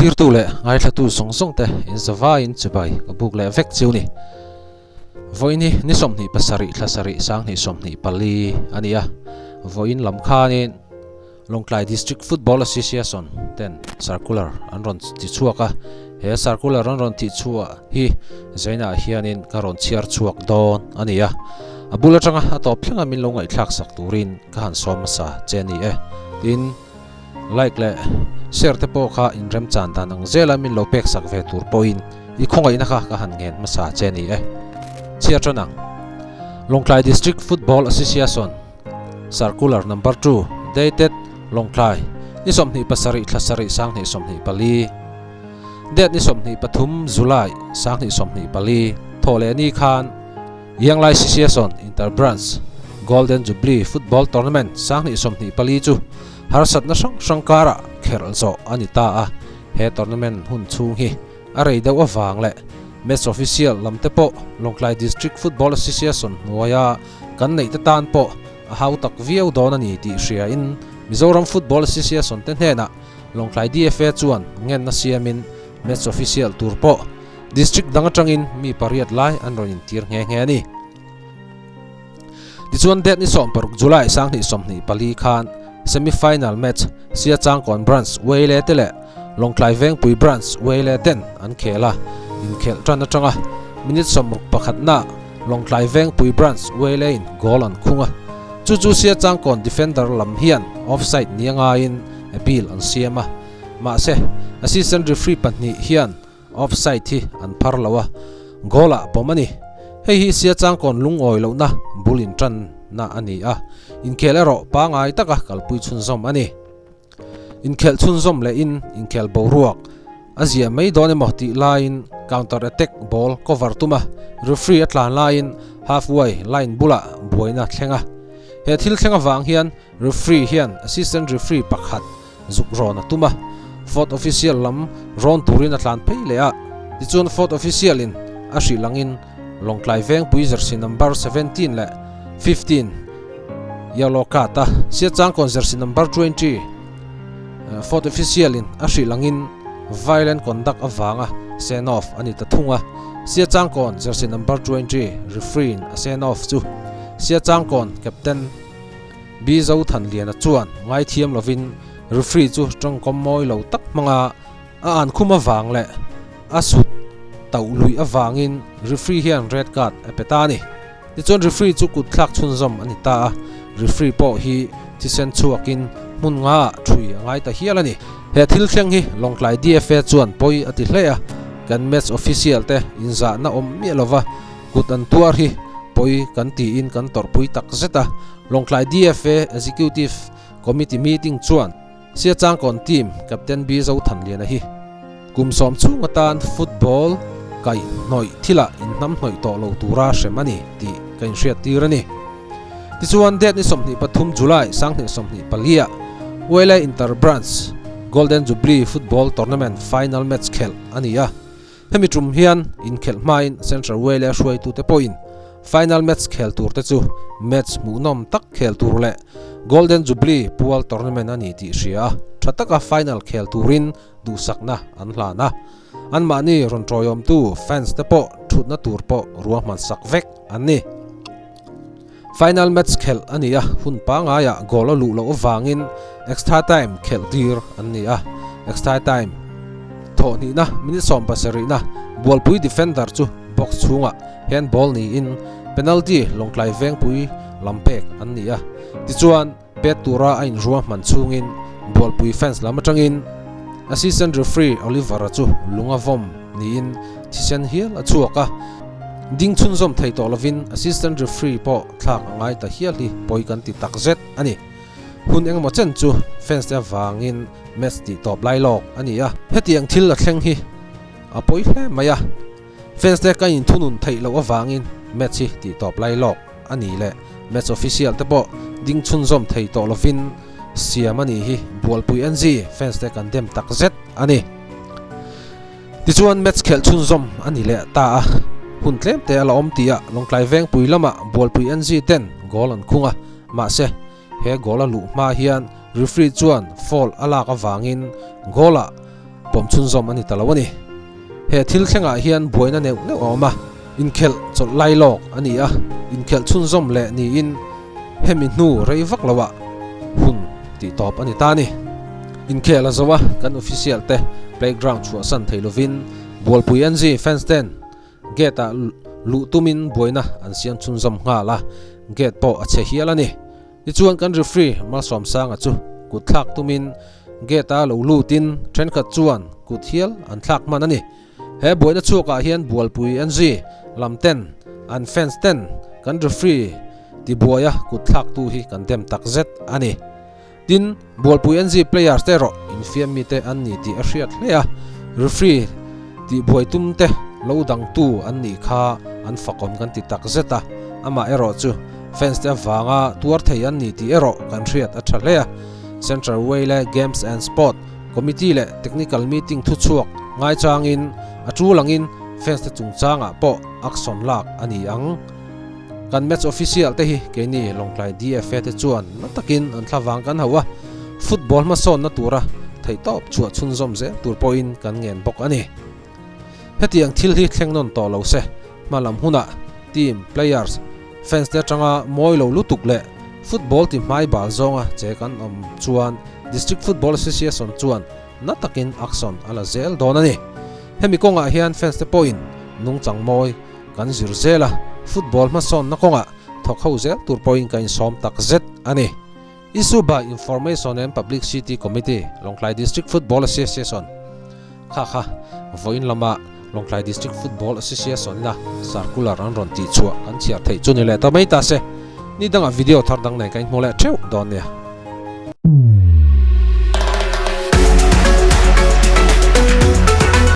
Thlirtu leh ngaithlatu zawng zawng te in zavaiin chibai ka buk leh vek chiu ni. Vawiin hi ni 27 thla sarih sanghnih 24 a ni a, vawiin lam khanin Lawngtlai District Football Association ten circular an rawn ti chhuak a, he circular an rawn tih chhuah hi Zainah hianin ka rawn chhiar chhuak dawn a ni a, a bul atanga a tawp thlenga min lo ngaihthlak sak turin ka han sawm hmasa che a ni e. Tin, like leh share te pawh kha inremchan dan ang zela min lo pek sak ve tur pawhin i khawngaihna kha ka han ngen hmasa che a ni e. Chhiar tan ang. Lawngtlai District Football Association. Circular Number 2, dated Lawngtlai, ni 27 thla sarih 2024, date ni 23 July 2024, thawh leh ni khan Yanglai Association Inter-Branch Golden Jubilee Football Tournament 2024 chu harsatna hrang hrang karah kherh zawh a ni ta a, he tournament hun chhung hi a rei deuh avang leh match official lam te pawh Lawngtlai District Football Association hnuaia Kan neih te tan pawh a hau tak viau dawn a ni tih hriain Mizoram Football Association te hnenah Lawngtlai DFA chuan ngenna siamin match official tur pawh district dang atangin mi pariat lai an rawn intir nghe nghe a ni. Tichuan date ni 16 July 2024 khan semi-final match Siachangkawn Branch Waile te leh Lawngtlai Vengpui Branch Waile ten an khel a, inkhelh tan atanga minute 61 na Lawngtlai Vengpui Branch Waile in goal an khung a, chu chu Siachangkawn defender lam hian offside ni a ngaiin appeal an siam a, mahse assistant referee pahnih hian offside hi an phar lo a, goal ah pawm a ni. Hei hi Siachangkawn lungawi lohna bul intanna a ni a, inkhel erawh pangai taka kalpui chhunzawm a ni. Inkhelh chhunzawm lehin inkhel boruak a ziah mai dawn emaw tih laiin counter attack ball cover tum a, referee a tlan laiin halfway line bulah buaina thleng a. He thil thleng avang hian referee hian assistant referee pakhat zuk rawn a tum a, fourth official lam rawn turin a tlan phei leh a, tichuan fourth official in a hrilh angin Lawngtlai Vengpui jersey number 17 leh 15 yellow card a Siachangkawn jersey number 20 fourth official in a hrilh angin violent conduct avanga send off a ni ta thung a, Siachangkawn jersey number 20 referee in a send off chu Siachangkawn captain B Zothanliana chuan ngaithiam lovin referee chu tawngkawm mawi lo tak hmanga a an khum avang leh a sut tauh luih avangin referee hian red card a pe ta a ni. Tichuan referee chu kut thlak chhunzawm a ni ta a, referee pawh hi thisen chhuakin hmun ngaah thui a ngai ta hial a ni. He thil thleng hi Lawngtlai DFA chuan pawi a ti hle a, kan match official te inzahna awm miah lova kut an tuar hi pawi kan tiin kan tawrhpui tak zet a, Lawngtlai DFA Executive Committee meeting chuan Siachangkawn team captain B Zothanliana hi kum sawm chhung atan football kaih hnawih thilah inhnam hnawih tawh lo tura hrem a ni tih ka inhriat tir a ni. Tichuan date ni 23 July 2024 ah Uailai Inter Branch Golden Jubilee Football Tournament final match khelh a ni a. Hemi tum hian inkhelh hmain Central Uailai hruaitute pawhin final match khel turte chu match hmuhnawm tak khel tur leh Golden Jubilee pual tournament a ni tih hria a, tha taka final khel turin duhsakna an hlan a. Anmahni rawn tawiawmtu fans te pawh thutna tur pawh ruahman sak vek an ni. Final match khelh a ni a, hun pangaiah goal a luh loh avangin extra time khelh tir an ni a. Extra time thawh hnihna minute 70na Bualpui defender chu box chhungah handball niin penalty Lawngtlai Vengpui lam pek an ni a. Tichuan pet tura a inruahman chhungin Bualpui fans lam atangin assistant referee Oliver-a chu lung a vawm niin thisen hial a chhuak a. Ding chhunzawm thei tawh lovin assistant referee pawh thlak a ngai ta hial hi pawi kan ti takzet a ni. Hun engemaw chen chu fans te avangin match tih tawp lai lawk a ni a. Hetiang thil a thleng hi a pawi hle mai a. Fans te ka inthunun theih loh avangin match hi tih tawp lai lawk a ni leh match official te pawh ding chhunzawm thei tawh lovin siam a ni hi Bualpui NG fans te kan dem tak zet a ni. Tichuan match khelh chhunzawm a ni leh ta a, hun tlem te a la awm tih ah Lawngtlai Vengpui lamah Bualpui NG ten goal an khung a, mahse he goal a luh hma hian referee chuan foul a lak avangin goal ah. pawm chhunzawm a ni ta lo a ni. He thil thlengah hian buaina neuh neuh a awm a, inkhelh chawlh lai lawk a ni a, inkhelh chhunzawm leh niin hemi hnu rei vak loah hun tih tawp a ni ta a ni. Inkhel a zo a, kan official te playground chhuahsan thei lovin Bualpui NG fans ten gate ah luh tumin buaina an siam chhunzawm nghal a, gate pawh a chhe hial a ni. Tichuan kan referee Malsawmsanga chu kut thlak tumin gate a lo lutin thenkhat chuan kut hial an thlak hman a ni. He buaina chhuakah hian Bualpui NG lam ten an fans ten kan referee tibuaia kut thlaktu hi kan dem takzet a ni. Tin, Bualpui NG players te erawh infiam mite an ni tih a hriat hle a, referee tihbuai tum te lo dangtu an nih kha an fakawm kan ti tak zet a, amah erawh chu fans te avanga tuar thei an ni tih erawh kan hriat a tha hle a. Central Wale Games and Sport Committee leh Technical Meeting thuchhuak ngaichangin a tul angin fans te chungchangah pawh action lak a ni ang. Kan match official te hi keini Lawngtlai DFA te chuan na takin an thlavang kan hauh a, football hmasawnna tura theihtawp chhuah chhunzawm zel tur pawhin kan ngen bawk a ni. Hetiang thil hi thleng nawn tawh lo se, hma lam hunah team, players, fans te atanga mawi lo lutuk leh football ti hmai bal zawnga che kan awm chuan District Football Association chuan na takin action a la zel dawn a ni. Hemi kawngah hian fans te pawhin nungchang mawi Kan zir zel a, football hmasawnna kawngah thawk ho zel tur pawhin ka insawm tak zet a ni. Issue by Information and Publicity Committee, Lawngtlai District Football Association Kha kha vawiin lama Lawngtlai District Football Association ina circular an rawn tihchhuah kan chhiar theih chu ni leh ta mai ta se. Ni dangah video thar dang nen ka inhmu leh theuh dawn nia.